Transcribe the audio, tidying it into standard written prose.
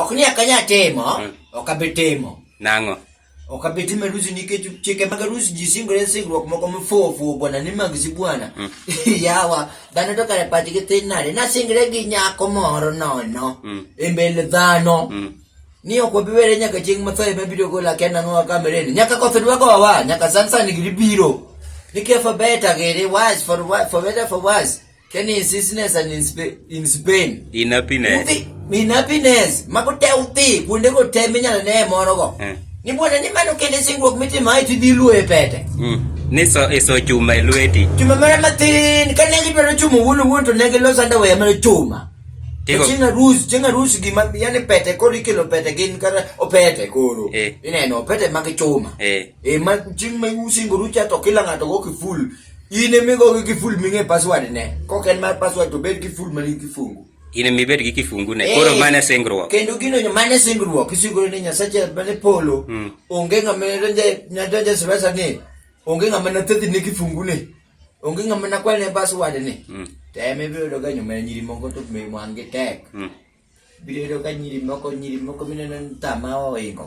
Ok ni ok anyal timo, ok abi timo. Nang'o? Ok abi timo harusi nikech chike mag harusi ji singore singruok moko mofuwo fuwo bwana ni mag si bwana. Yawa, dhano to kare pachgi thin nade. Nasingre gi nyako moro nono e mbele dhano. Ni ok wabi were nyaka chieng' ma tho ema biro gola akia nang'o wa kamereni. Nyaka koth dwa gowa, nyaka san sani giri biro. Nikia for better giri worse for, for better for worse. Can in sickness and in, Spa in Spain. In happiness. Udhi, in happiness. Mago te udhi, kuondego te minyalo ne morogo. Eh. Ni bwana ni mano kende singruok mitimo ae to idhi luo e pete. Ni so iso chuma e lweti. Chuma mana mathin, ka ne gidwaro chuma wuon owuon to ne giloso underwear mar chuma. To Tigo- chieng' arus, chieng' arus gima yani pete koro ikelo pete gin kata opete koro. Eh. Ineno opete mag chuma. Eh. Eh ma chieng' ma usingoru cha to kila ng'ato go kiful. In ema igo gi kiful ming'e password ne. Kok en mar password to bed kiful manigi kifungu. In ema ibed gi kifungu ne. Koro Eh. mano e singruok. Kendo gino mane singruok, isingori ni Nyasache mane polo. Onge ng'ama ne donje ne donje sibasa ni. Onge ng'ama ne thedhi ne kifungu ne. Onge ng'ama ne kwal ne password ni. To ema ibiro yudo ka nyuma nyiri moko to wang'gi tek. Ibiro yudo ka nyiri moko mineno ni tama oingo.